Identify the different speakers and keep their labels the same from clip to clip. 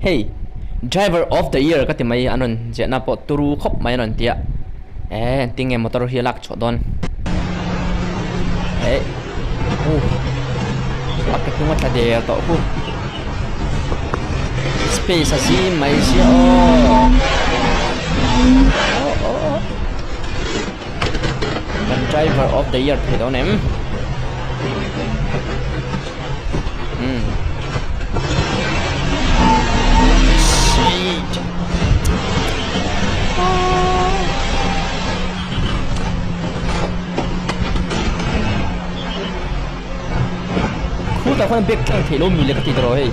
Speaker 1: Hei driver of the year ka ti mai an rawn ziahna pawh turu khawp mai an rawn ti a eh engtin nge motor hi a lak chhuah dawn eh uh a ke hnung a tla der tawh hu space a zim mai sia aw aw aw kan driver of the year thei dawn em umm shit khutah khuan bag tlang theih lo mi le ka ti ta rawh hei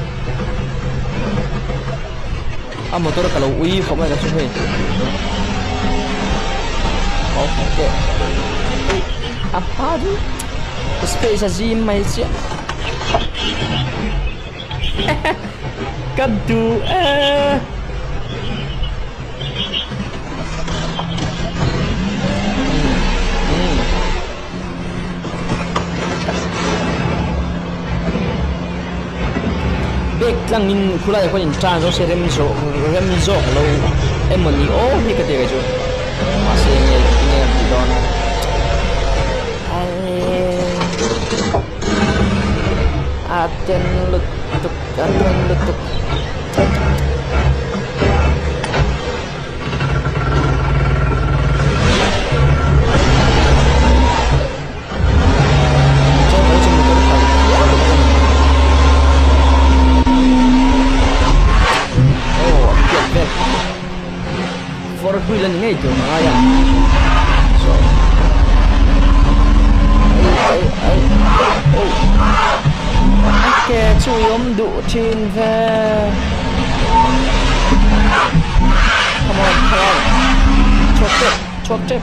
Speaker 1: a motor ka lo ui khawp mai ka chu hei okay a hma chu space a zim mai chiah ka duh e Bag tlangin khulaiah khuan in tan zawk se rem zawk rem zawk lo emaw ni aw hi ka ti kei chu mahse nge enge an tih dawn a ten lutuk a ten lutuk. Four wheel a ni ngei tur ngai a so ai ai ai oh a ke chu i awm duh thin ve. Come on, come on. Chhuak tep, chhuak tep.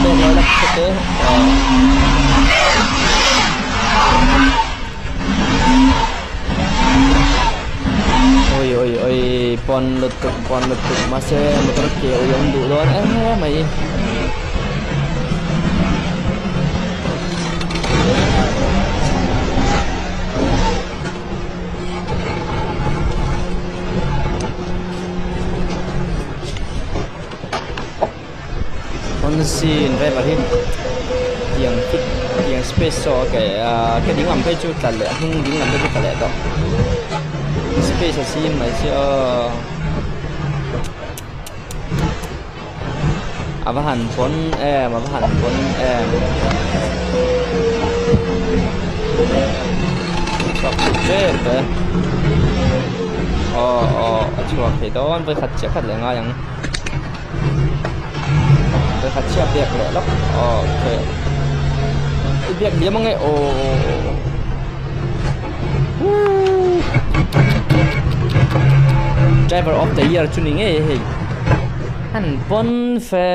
Speaker 1: Pek lo la chhuak te. Oi oi oi pon lutuk pon lutuk mahse motor ke ui awm duh dawn em mai. Honda driver hi tiang fit tiang space saw a ke ah ke ding lam phei chu tla leh a hnung ding lam phei chu tla leh tawh space a zim mai sia aw a va han pawn em a va han pawn em chhuak thei tep e aw aw a chhuak thei dawn vawikhat chiah khat leh ngai ang vawikhat chiah biak leh lawk aw okay i biak liam ange aw driver of the year chu ni ngei hei. An pawn fe.